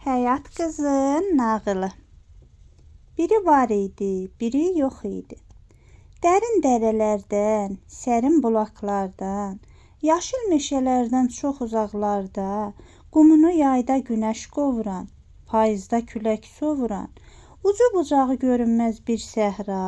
Həyat qızın nağılı. Biri var idi, biri yox idi. Dərin dərələrdən, sərin bulaqlardan, yaşıl meşələrdən çox uzaqlarda, qumunu yayda günəş qovuran, payızda külək sovuran, ucu bucağı görünməz bir səhra,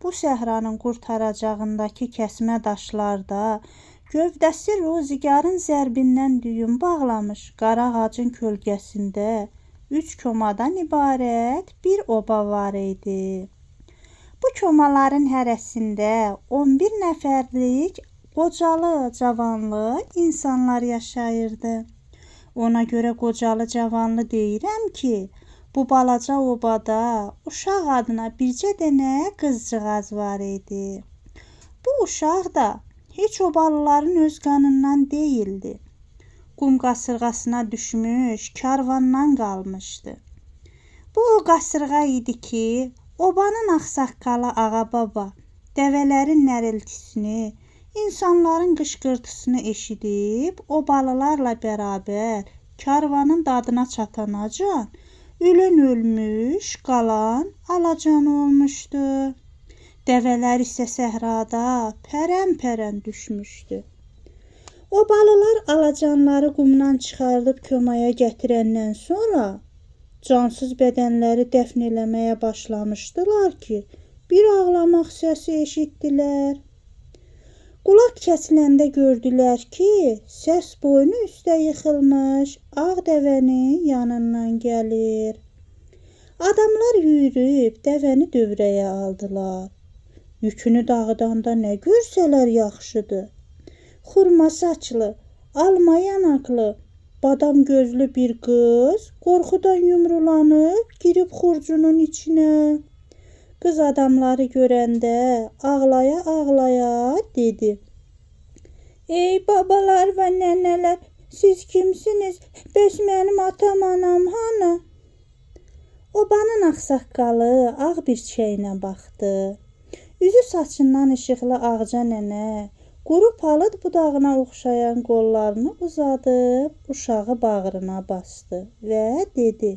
bu səhranın qurtaracağındakı kəsmə daşlarda gövdəsi ruzigarın zərbindən düyün bağlamış qara ağacın kölgəsində 3 komadan ibarət bir oba var idi. Bu komaların hərəsində 11 nəfərlik qocalı, cavanlı insanlar yaşayırdı. Ona görə qocalı, cavanlı deyirəm ki, bu balaca obada uşaq adına bircə dənə qızcığaz var idi. Bu uşaq da heç obalıların öz qanından deyildi. Qum qasırğasına düşmüş, karvandan qalmışdı. Bu o qasırğa idi ki, obanın ağsaqqalı Ağababa dəvələrin nəriltisini, insanların qışqırtısını eşidib, obalılarla bərabər karvanın dadına çatanacan ölən ölmüş, qalan alacan olmuşdu. Dəvələr isə səhrada pərən-pərən düşmüşdü. Obalılar alacanları qumdan çıxardıb komaya gətirəndən sonra cansız bədənləri dəfn eləməyə başlamışdılar ki, bir ağlamaq səsi eşitdilər. Qulaq kəsiləndə gördülər ki, səs boynu üstə yıxılmış ağ dəvənin yanından gəlir. Adamlar yürüyüb dəvəni dövrəyə aldılar. Yükünü dağıdanda nə görsələr yaxşıdır. Xurma saçlı, alma yanaqlı, badam gözlü bir qız qorxudan yumrulanıb girib xurcunun içinə. Qız adamları görəndə ağlaya-ağlaya dedi: "Ey babalar və nənələr, siz kimsiniz? Bəs mənim atam, anam hanı?" Obanın ağsaqqalı ağ bir çiçəyinə baxdı. Üzü saçından işıqlı Ağca nənə quru palıd budağına oxşayan qollarını uzadıb uşağı bağrına bastı və dedi: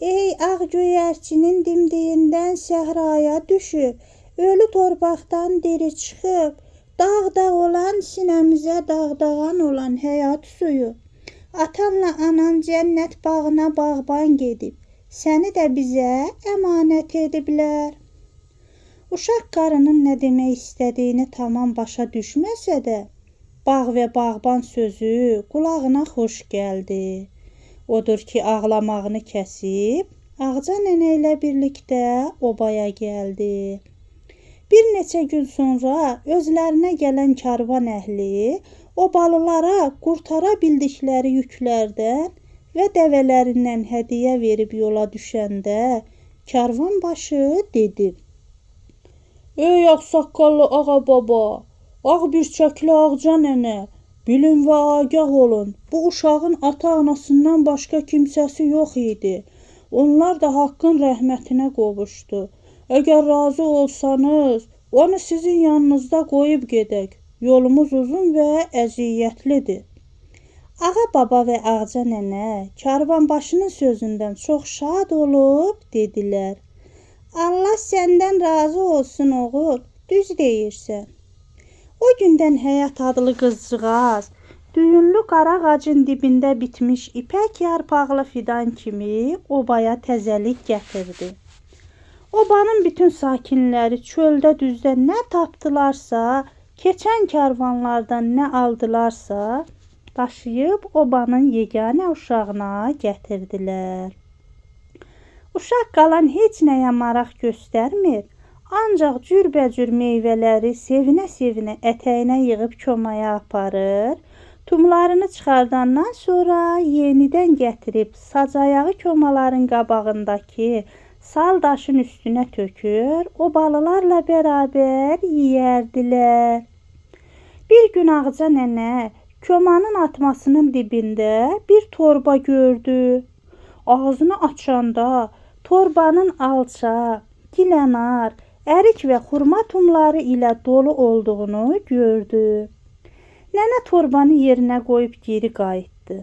"Ey ağ göyərçinin dimdiyindən səhraya düşüb, ölü torpaqdan diri çıxıb, dağ-dağ olan sinəmizə dağdağan olan həyat suyu, atanla anan cənnət bağına bağban gedib, səni də bizə əmanət ediblər." Uşaq qarının nə demək istədiyini tamam başa düşməsə də, bağ və bağban sözü qulağına xoş gəldi. Odur ki, ağlamağını kəsib, Ağca nənə ilə birlikdə obaya gəldi. Bir neçə gün sonra özlərinə gələn karvan əhli obalılara qurtara bildikləri yüklərdən və dəvələrindən hədiyyə verib yola düşəndə karvan başı dedi: "Ey ağsaqqallı Ağababa, ağ birçəkli Ağca nənə, bilin və agah olun, bu uşağın ata-anasından başqa kimsəsi yox idi. Onlar da Haqqın rəhmətinə qovuşdu. Əgər razı olsanız, onu sizin yanınızda qoyub gedək. Yolumuz uzun və əziyyətlidir." Ağababa və Ağca nənə karvanbaşının sözündən çox şad olub dedilər: "Allah səndən razı olsun oğul, düz deyirsən." O gündən Həyat adlı qızcığaz düyünlü qara ağacın dibində bitmiş ipək yarpaqlı fidan kimi obaya təzəlik gətirdi. Obanın bütün sakinləri çöldə düzdə nə tapdılarsa, keçən karvanlardan nə aldılarsa, daşıyıb obanın yeganə uşağına gətirdilər. Uşaq qalan heç nəyə maraq göstərmir, ancaq cürbəcür meyvələri sevinə-sevinə ətəyinə yığıb komaya aparır, tumlarını çıxardandan sonra yenidən gətirib sacayağı komaların qabağındakı sal daşın üstünə tökür, obalılarla bərabər yeyərdilər. Bir gün Ağca nənə komanın atmasının dibində bir torba gördü. Ağzını açanda torbanın alça, gilənar, ərik və xurma tumları ilə dolu olduğunu gördü. Nənə torbanı yerinə qoyub geri qayıtdı.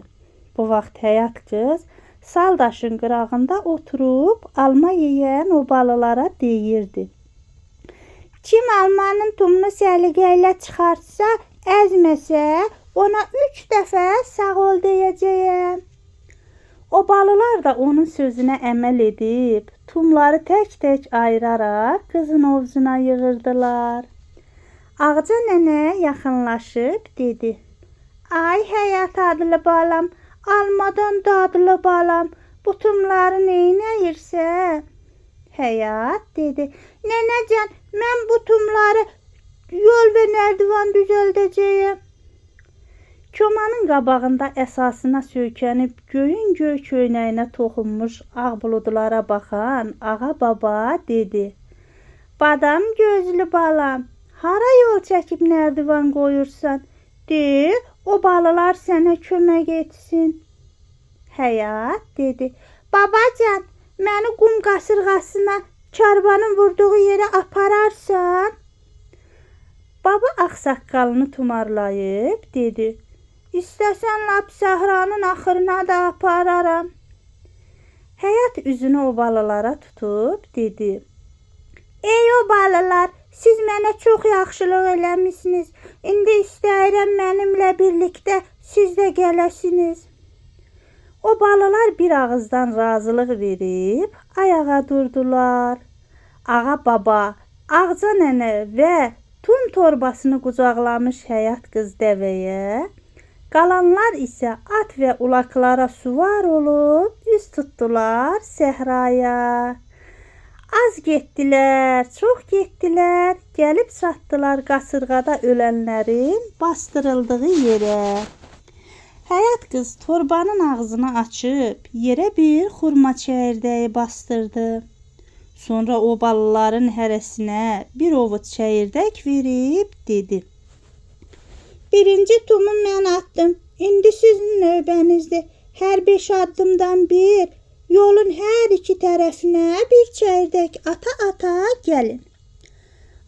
Bu vaxt Həyat qız Sal daşın qırağında oturub alma yeyən obalılara deyirdi: Kim almanın tumunu səliqə ilə çıxartsa, əzməsə, ona 3 dəfə sağ ol deyəcəyəm. Obalılar da onun sözünə əməl edib, tumları tək-tək ayıraraq qızın ovcuna yığırdılar. Ağca nənə yaxınlaşıb dedi: Ay Həyat adlı balam, almadan dadlı balam, bu tumları neynəyirsən? Həyat dedi: Nənəcan, mən bu tumları yol və nərdivan düzəldəcəyəm. Komanın qabağında əsasına söykənib göyün göy köynəyinə toxunmuş ağ buludlara baxan ağa baba dedi: Badam gözlü balam, hara yol çəkib nərdivan qoyursan? De, o balılar sənə kömək etsin. Həyat dedi: Babacan, məni qum qasırğasına karvanın vurduğu yerə apararsan? Baba ağsaqqalını tumarlayıb dedi: İstəsən lap səhranın axırına da apararam. Həyat üzünü obalılara tutub dedi: Ey obalılar, siz mənə çox yaxşılıq eləmisiniz. İndi istəyirəm mənimlə birlikdə siz də gələsiniz. Obalılar bir ağızdan razılıq verib ayağa durdular. Ağa baba, Ağca nənə və tum torbasını qucaqlamış Həyat qız dəvəyə, qalanlar isə at və ulaqlara süvar olub üz tutdular səhraya. Az getdilər, çox getdilər, gəlib çatdılar qasırğada ölənlərin bastırıldığı yerə. Həyat qız torbanın ağzını açıb yerə bir xurma çəyirdəyi bastırdı. Sonra obalıların hərəsinə bir ovuc çəyirdək verib dedi: Birinci tumu mən atdım, indi sizin növbənizdir. Hər 5 addımdan bir, yolun hər iki tərəfinə bir çəyirdək ata-ata gəlin.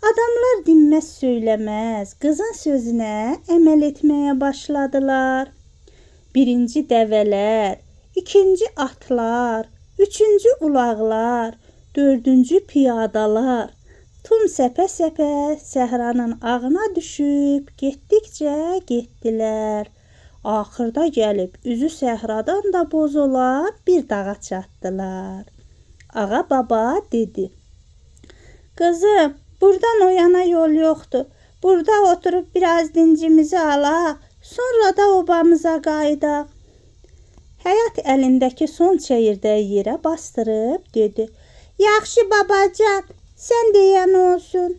Adamlar dinməz söyləməz qızın sözünə əməl etməyə başladılar. Birinci dəvələr, ikinci atlar, üçüncü ulaqlar, dördüncü piyadalar tum səpə-səpə səhranın ağına düşüb getdikcə getdilər. Axırda gəlib üzü səhradan da boz olan bir dağa çatdılar. Ağa baba dedi: Qızım, buradan o yana yol yoxdur. Burada oturub biraz dincimizi alaq, sonra da obamıza qayıdaq. Həyat əlindəki son çəyirdəyi yerə bastırıb dedi: Yaxşı babacan, sən deyən olsun.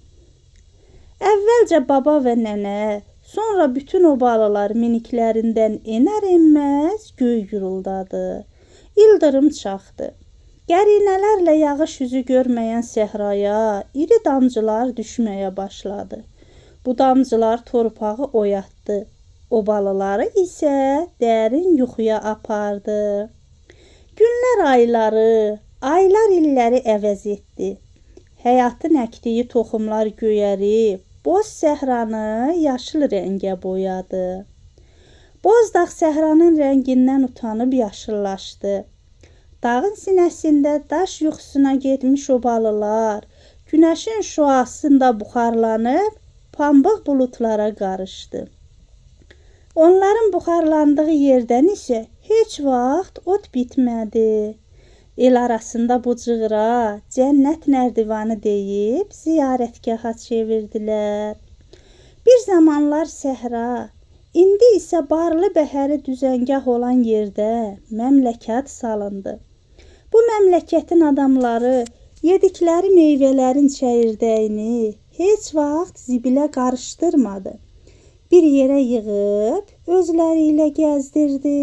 Əvvəlcə baba və nənə, sonra bütün obalılar miniklərindən enər-enməz göy guruldadı. İldırım çaxdı. Qərinələrlə yağış üzü görməyən səhraya iri damcılar düşməyə başladı. Bu damcılar torpağı oyatdı. Obalıları isə dərin yuxuya apardı. Günlər ayları, aylar illəri əvəz etdi. Həyatın əkdiyi toxumlar göyərib, boz səhranı yaşıl rəngə boyadı. Bozdağ səhranın rəngindən utanıb yaşıllaşdı. Dağın sinəsində daş yuxusuna getmiş obalılar günəşin şüasında buxarlanıb pambıq buludlara qarışdı. Onların buxarlandığı yerdən isə heç vaxt ot bitmədi. El arasında bu cığıra cənnət nərdivanı deyib ziyarətgaha çevirdilər. Bir zamanlar səhra, indi isə barlı bəhəri düzəngah olan yerdə məmləkət salındı. Bu məmləkətin adamları yedikləri meyvələrin çəyirdəyini heç vaxt zibilə qarışdırmadı. Bir yerə yığıb özləri ilə gəzdirdi.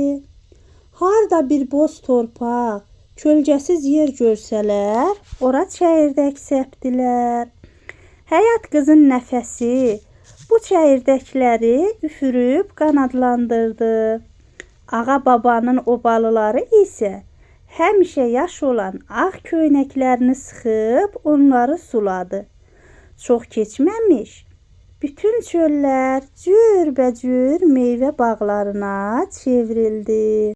Harda bir boz torpaq, kölgəsiz yer görsələr, ora çəyirdək səpdilər. Həyat qızın nəfəsi bu çəyirdəkləri üfürüb qanadlandırdı. Ağa babanın obalıları isə həmişə yaş olan ağ köynəklərini sıxıb onları suladı. Çox keçməmiş, bütün çöllər cürbəcür meyvə bağlarına çevrildi.